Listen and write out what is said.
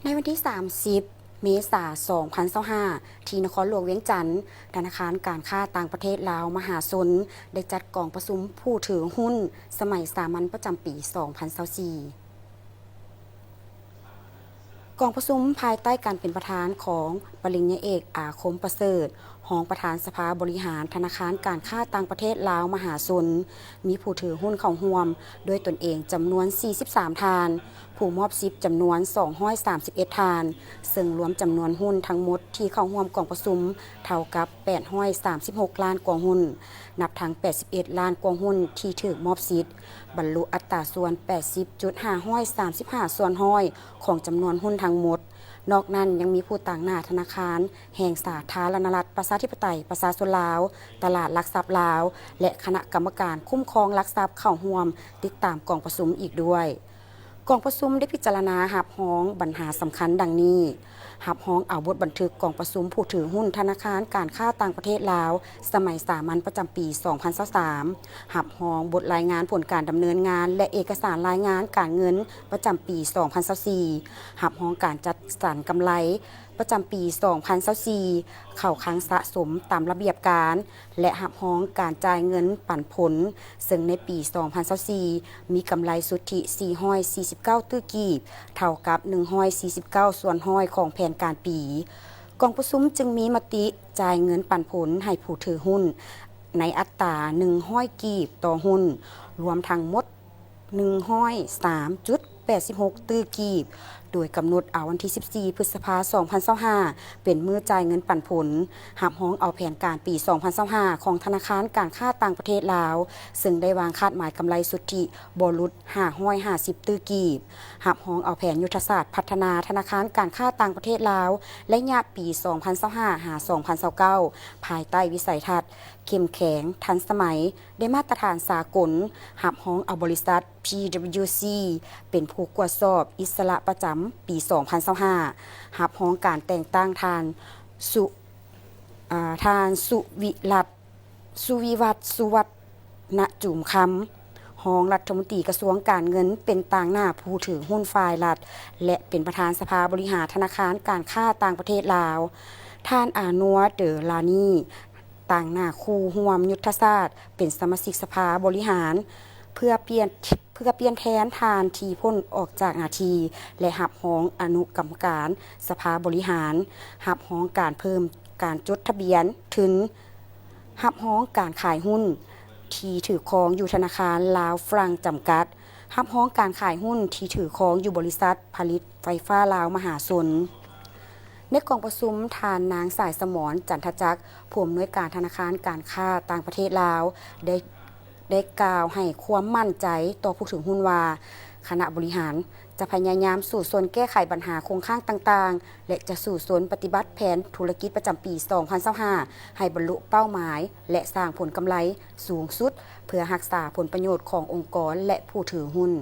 ໃນວັນທີສາມສິບ ເມສາ ສອງພັນຊາວຫ້າ ທີ່ນະຄອນຫຼວງວຽງຈັນ, ທະນາຄານການຄ້າຕ່າງປະເທດລາວມະຫາຊົນ ໄດ້ຈັດກອງປະຊຸມຜູ້ຖືຫຸ້ນສະໄໝສາມັນປະຈຳປີ ສອງພັນຊາວສີ່. ກອງປະຊຸມພາຍໃຕ້ການເປັນປະທານຂອງປະລິນຍາເອກ ອາຄົມ ປະເສີດ, ຮອງປະທານສະພາບໍລິຫານທະນາຄານການຄ້າຕ່າງປະເທດລາວມະຫາຊົນ, ມີຜູ້ຖືຫຸ້ນເຂົ້າຮ່ວມດ້ວຍຕົນເອງຈຳນວນ ສີ່ສິບສາມ ທ່ານ, ຜູ້ມອບສິດຈຳນວນ ສອງຮ້ອຍສາມສິບເອັດ ທ່ານ, ເຊິ່ງລວມຈຳນວນຫຸ້ນທັງໝົດທີ່ເຂົ້າຮ່ວມກອງປະຊຸມເທົ່າກັບ ແປດຮ້ອຍສາມສິບຫົກ ລ້ານກວ່າຫຸ້ນ, ນັບທັງ ແປດສິບເອັດ ລ້ານກວ່າຫຸ້ນທີ່ຖືກມອບສິດ, ບັນລຸອັດຕາສ່ວນ ແປດສິບຈຸດຫ້າຮ້ອຍສາມສິບຫ້າ ສ່ວນຮ້ອຍຂອງຈຳນວນຫຸ້ນທັງໝົດ. ນອກນັ້ນຍັງມີຜູ້ຕາງໜ້າທະນາຄານແຫ່ງສາທາລະນະລັດ ປະຊາທິປະໄຕ ປະຊາຊົນລາວ, ຕະຫຼາດຫຼັກຊັບລາວ ແລະ ຄະນະກຳມະການຄຸ້ມຄອງຫຼັກຊັບເຂົ້າຮ່ວມຕິດຕາມກອງປະຊຸມອີກດ້ວຍ. ກອງປະຊຸມໄດ້ພິຈາລະນາຮັບຮອງບັນຫາສຳຄັນດັ່ງນີ້: ຮັບຮອງເອົາບົດບັນທຶກກອງປະຊຸມຜູ້ຖືຫຸ້ນທະນາຄານການຄ້າຕ່າງປະເທດລາວ ສະໄໝສາມັນປະຈຳປີ ສອງພັນຊາວສາມ, ຮັບຮອງບົດລາຍງານຜົນການດຳເນີນງານ ແລະ ເອກະສານລາຍງານການເງິນປະຈຳປີ ສອງພັນຊາວສີ່, ຮັບຮອງການຈັດສັນກຳໄລປະຈຳປີ ສອງພັນຊາວສີ່ ເຂົ້າຄັງສະສົມຕາມລະບຽບການ ແລະ ຮັບຮອງການຈ່າຍເງິນປັນຜົນ, ເຊິ່ງໃນປີ ສອງພັນຊາວສີ່ ມີກຳໄລສຸດທິ ສີ່ຮ້ອຍສີ່ສິບເກົ້າ ຕື້ກີບ, ເທົ່າກັບ ໜຶ່ງຮ້ອຍສີ່ສິບເກົ້າ ສ່ວນຮ້ອຍຂອງແຜນການປີ. ກອງປະຊຸມຈຶ່ງມີມະຕິຈ່າຍເງິນປັນຜົນໃຫ້ຜູ້ຖືຫຸ້ນໃນອັດຕາ ໜຶ່ງຮ້ອຍ ກີບຕໍ່ຫຸ້ນ, ລວມທັງໝົດ ໜຶ່ງຮ້ອຍສາມຈຸດແປດສິບຫົກ ຕື້ກີບ, ໂດຍກຳນົດເອົາວັນທີ ສິບສີ່ ພຶດສະພາ ສອງພັນຊາວຫ້າ ເປັນມື້ຈ່າຍເງິນປັນຜົນ, ຮັບຮອງເອົາແຜນການປີ ສອງພັນຊາວຫ້າ ຂອງທະນາຄານການຄ້າຕ່າງປະເທດລາວ, ເຊິ່ງໄດ້ວາງຄາດໝາຍກຳໄລສຸດທິບໍ່ຫຼຸດ ຫ້າຮ້ອຍຫ້າສິບ ຕື້ກີບ, ຮັບຮອງເອົາແຜນຍຸດທະສາດພັດທະນາທະນາຄານການຄ້າຕ່າງປະເທດລາວ ໄລຍະປີ ສອງພັນຊາວຫ້າ ຫາ ສອງພັນຊາວເກົ້າ ພາຍໃຕ້ວິໄສທັດເຂັ້ມແຂງ, ທັນສະໄໝ, ໄດ້ມາດຕະຖານສາກົນ, ຮັບຮອງເອົາບໍລິສັດ ພີດັບເບິນຢູຊີ ເປັນຜູ້ກວດສອບອິດສະຫຼະປະຈຳປີ ສອງພັນຊາວຫ້າ, ຮັບຮອງການແຕ່ງຕັ້ງທ່ານ ສຸ ອາ ທ່ານ ສຸວິລັດ ສຸວິວັດ ສຸວັດນະຈູມຄຳ ຮອງລັດຖະມົນຕີກະຊວງການເງິນ ເປັນຕາງໜ້າຜູ້ຖືຫຸ້ນຝ່າຍລັດ ແລະ ເປັນປະທານສະພາບໍລິຫານທະນາຄານການຄ້າຕ່າງປະເທດລາວ, ທ່ານ ອານົວ ເດີ ລານີ ຕາງໜ້າຄູ່ຮ່ວມຍຸດທະສາດ ເປັນສະມາຊິກສະພາບໍລິຫານ ເພື່ອປ່ຽນ ເພື່ອປ່ຽນແທນທ່ານທີ່ພົ້ນອອກຈາກໜ້າທີ່ ແລະ ຮັບຮອງອະນຸກຳມະການສະພາບໍລິຫານ, ຮັບຮອງການເພີ່ມການຈົດທະບຽນທຶນ, ຮັບຮອງການຂາຍຫຸ້ນທີ່ຖືຄອງຢູ່ທະນາຄານລາວຝຣັ່ງຈຳກັດ, ຮັບຮອງການຂາຍຫຸ້ນທີ່ຖືຄອງຢູ່ບໍລິສັດຜະລິດໄຟຟ້າລາວມະຫາຊົນ. ໃນກອງປະຊຸມ, ທ່ານນາງ ສາຍສະໝອນ ຈັນທະຈັກ ຜູ້ອຳນວຍການທະນາຄານການຄ້າຕ່າງປະເທດລາວ ໄດ້ ໄດ້ກ່າວໃຫ້ຄວາມໝັ້ນໃຈຕໍ່ຜູ້ຖືຫຸ້ນວ່າ ຄະນະບໍລິຫານຈະພະຍາຍາມສູ້ຊົນແກ້ໄຂບັນຫາຄົງຄ້າງຕ່າງໆ ແລະ ຈະສູ້ຊົນປະຕິບັດແຜນທຸລະກິດປະຈຳປີ ສອງພັນຊາວຫ້າ ໃຫ້ບັນລຸເປົ້າໝາຍ ແລະ ສ້າງຜົນກຳໄລສູງສຸດ ເພື່ອຮັກສາຜົນປະໂຫຍດຂອງອົງກອນ ແລະ ຜູ້ຖືຫຸ້ນ.